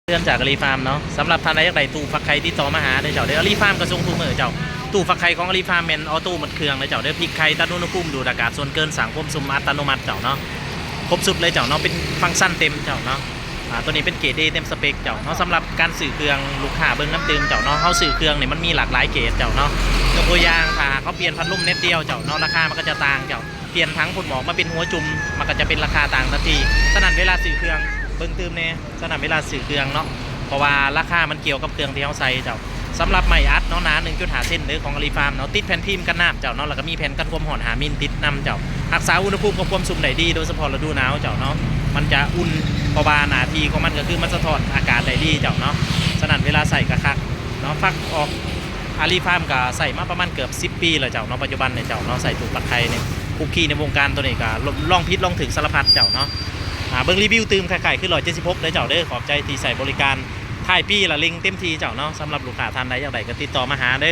ເຕືອນຈາກອາລີຟາມເນາະ. ສຳລັບທ່ານໃດຢາກໄດ້ຕູ້ຟັກໄຂ່ ຕິດຕໍ່ມາຫາເດີເຈົ້າເດີ. ອາລີຟາມກະສົ່ງທຸກມື້ເຈົ້າ. ຕູ້ຟັກໄຂ່ຂອງອາລີຟາມແມ່ນອໍໂຕໝົດເຄື່ອງເລີຍເຈົ້າເດີ. ພິກໄຂ່ ຕັດອຸນຫະພູມ ດູດອາກາດ ສ່ວນເກີນ ສ້າງຄວາມຊຸ່ມອັດຕະໂນມັດເຈົ້າເນາະ. ຄົບຊຸດເລີຍເຈົ້າເນາະ, ເປັນຟັງຊັນເຕັມເຈົ້າເນາະ. ອາ ໂຕນີ້ເປັນເກຣດເອເຕັມສະເປັກເຈົ້າເນາະ. ສຳລັບການຊື້ເຄື່ອງ ລູກຄ້າເບິ່ງນຳຕື່ມເຈົ້າເນາະ. ເຮົາຊື້ເຄື່ອງນີ້ມັນມີຫຼາກຫຼາຍເກຣດເຈົ້າເນາະ. ຍົກຕົວຢ່າງ ຖ້າເຮົາປ່ຽນພັດລົມແນບດຽວເຈົ້າເນາະ ລາຄາມັນກະຈະຕ່າງເຈົ້າ. ປ່ຽນຖັງພົ່ນໝອກມາເປັນຫົວຈຸ່ມ ມັນກະຈະເປັນລາຄາຕ່າງທັນທີ. ສະນັ້ນເວລາຊື້ເຄື່ອງ ເບິ່ງຕື່ມແນ່. ສະນັ້ນເວລາຊື້ເຄື່ອງເນາະ ເພາະວ່າລາຄາມັນກ່ຽວກັບເຄື່ອງທີ່ເຮົາໃສ່ເຈົ້າ. ສຳລັບໄມ້ອັດເນາະ ໜາໜຶ່ງຈຸດຫ້າເຊັນເດີ ຂອງອາລີຟາມເນາະ, ຕິດແຜ່ນຟີມກັນນ້ຳເຈົ້າເນາະ ແລ້ວກະມີແຜ່ນກັນຄວາມຮ້ອນຫ້າມິນຕິດນຳເຈົ້າ. ຮັກສາອຸນຫະພູມກັບຄວາມຊຸ່ມໄດ້ດີ ໂດຍສະເພາະລະດູໜາວເຈົ້າເນາະ. ມັນຈະອຸ່ນ ເພາະວ່າໜ້າທີ່ຂອງມັນກະຄືມັນສະທ້ອນອາກາດໄດ້ດີເຈົ້າເນາະ. ສະນັ້ນເວລາໃຊ້ກະຄັກເນາະ. ຝັກອອກ ອາລີຟາມກະໃຊ້ມາປະມານເກືອບສິບປີແລ້ວເຈົ້າເນາະ. ປັດຈຸບັນນີ້ເຈົ້າເນາະ ໃຊ້ຕູ້ຟັກໄຂ່ນີ້ ຄຸກຄີໃນວົງການໂຕນີ້ກະລອງຜິດລອງຖືກສາລະພັດເຈົ້າເນາະ. ອາ ເບິ່ງຣີວິວຕື່ມຄ້າຍໆຄືຮ້ອຍເຈັດສິບຫົກເດີເຈົ້າເດີ. ຂອບໃຈທີ່ໃຊ້ບໍລິການ. ທ້າຍປີລະເລັ່ງເຕັມທີ່ເຈົ້າເນາະ. ສຳລັບລູກຄ້າທ່ານໃດຢາກໄດ້ກະຕິດຕໍ່ມາຫາເດີ.